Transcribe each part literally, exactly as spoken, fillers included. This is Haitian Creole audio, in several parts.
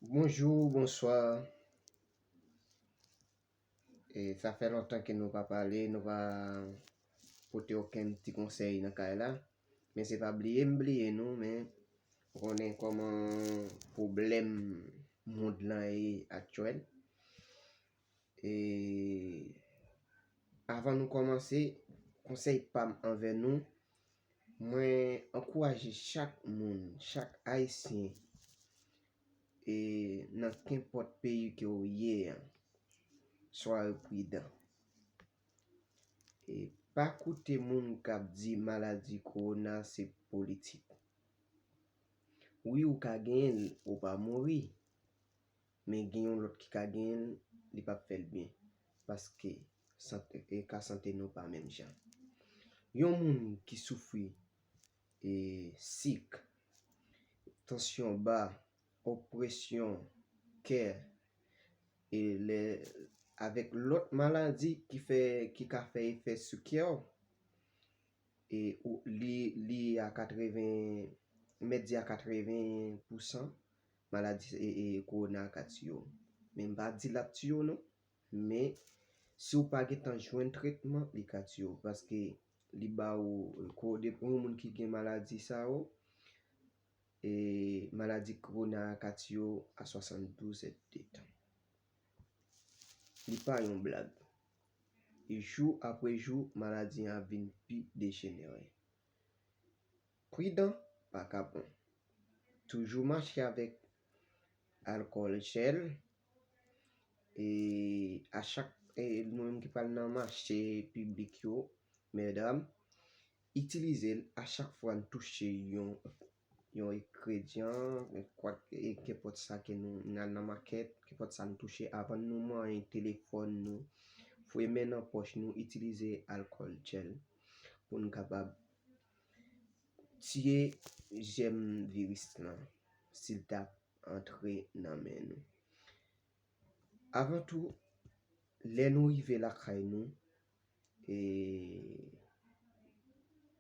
Bonjou, bonswa. E, sa fè lontan ke nou pa pale, nou pa pote okenn ti konsèy nan kay la. Men se pa bliye m bliye nou, men ou konnen kòman pwoblèm mond lan ye aktyèl. E avan nou kòmanse, konsèy pa m anvè nou, mwen ankouraje chak moun, chak Ayisyen, e nan kenpòt peyi ke w ye an, swa pridan. E pa koute moun k ap di maladi kowona se politik. Wi, ou ka genyen l, ou pa mouri. Men gen yon lòt ki ka genyen l, li p ap fè l byen. Paske sante, e ka sante nou pa menm jan. Yon moun ki soufri e sik, tansyon ba, opresyon, kè, e lè, avèk lòt maladi ki fè, ki ka fè efè sou kè w, e ou, li, li a katreven, mèt di a katreven pousan maladi e, e kowona ka tiye w. Men m pa di l ap tiye w non. Men si w pa gentan jwenn tretman, li ka tiye w. Paske li ba ou, e, ko-, depi yon moun ki gen maladi sa yo, e maladi kowona a ka tiye w a swasanndouz èdtan. Li pa yon blag. E jou apre jou, maladi an ap vin pi dejenere. Pridan pa ka bon. Toujou mache avèk alkòl jèl. E a chak, e nou menm ki pral nan mache piblik yo, medam, itilize l a chak fwa n touche yon, yon engredyan, e kwak, e kenpòt sa ke nou, n al nan makèt, kenpòt sa n touche, avan nou manyen telefòn nou, foure men nan pòch nou, itilize alkòl jèl pou n kapab tiye jèm viris lan si l ta antre nan men nou. Avan tou, lè nou rive lakay nou, e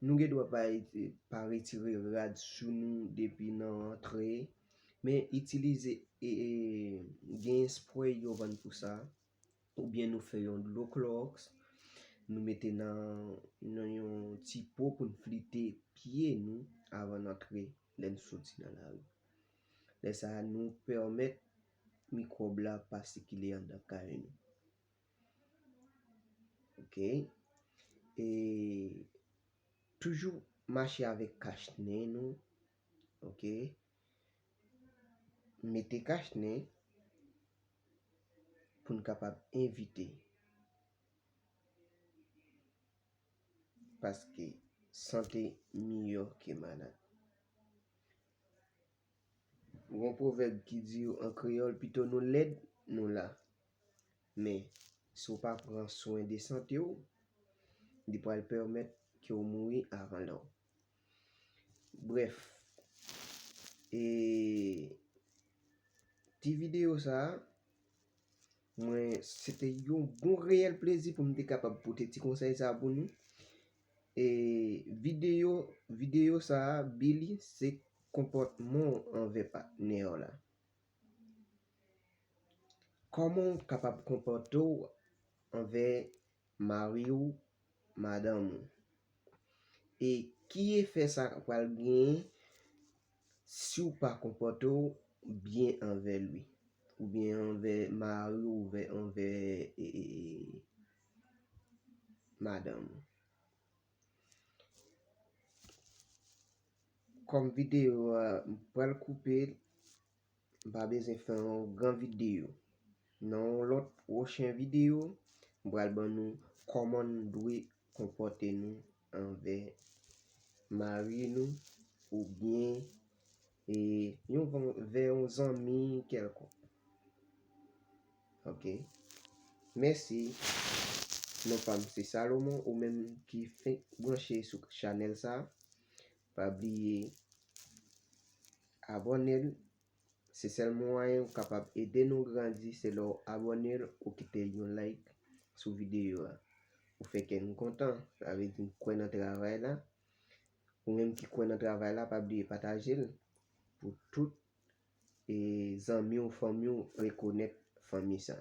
nou gen dwa pa, pa retire rad sou nou depi nan antre, men itilize, e, e, gen espre yo vann pou sa, oubyen nou fè yon dlo klòks, nou mete nan, nan yon ti po pou n flite pye nou avan n antre lè n soti nan lari. Lè sa a, nou pèmèt mikwòb la pa sikile anndan kay nou. Oke? E toujou mache avèk kach nen nou. Oke? Mete kach nen pou n kapab evite. Paske sante miyò ke malad. Gon pwovèb ki di an kreyòl, pito nou lèd, nou la. Men, si w pa pran swen de sante w, li pral pèmèt ke w mouri avan lè w. Brèf, e ti videyo sa a, mwen, se te yon bon reyèl plezi pou m te kapab pote ti konsèy sa a pou nou. E videyo, videyo sa a, bi li, se konpòtman w anvè patnè w la. Kòman w kapab konpòte w anvè mari w, madanm ou? E ki efè sa pral genyen si w pa konpòte w byen anvè li, oubyen anvè mari w, oubyen anvè, e, e, e, madanm ou? Kòm videyo a, m pral koupe l, m pa bezwen fè yon gran videyo. Nan yon lòt pwochen videyo, m pral ban nou kòman n dwe konpòte nou anvè mari nou oubyen, e, yon, vè yon zanmi kèlkonk. Oke. Mèsi. Non pa m se Salomon, ou menm ki fenk branche sou chanèl sa, pa bliye abòne l. Se sèl mwayen ou kapab ede nou grandi, se lè w abòne l, ou kite yon like sou videyo a. Ou fè kè n kontan, sa vle di n kwè nan travay la. Ou menm ki kwè nan travay la, pa bliye pataje l pou tout e zanmi w, fanmi w rekonèt fanmi sa.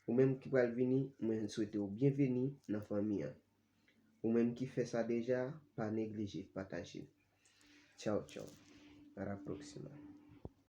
Ou menm ki pral vini, mwen swete w byenveni nan fanmi an. Ou menm ki fè sa deja, pa neglije pataje. Tchaw, tchaw. A la próxima.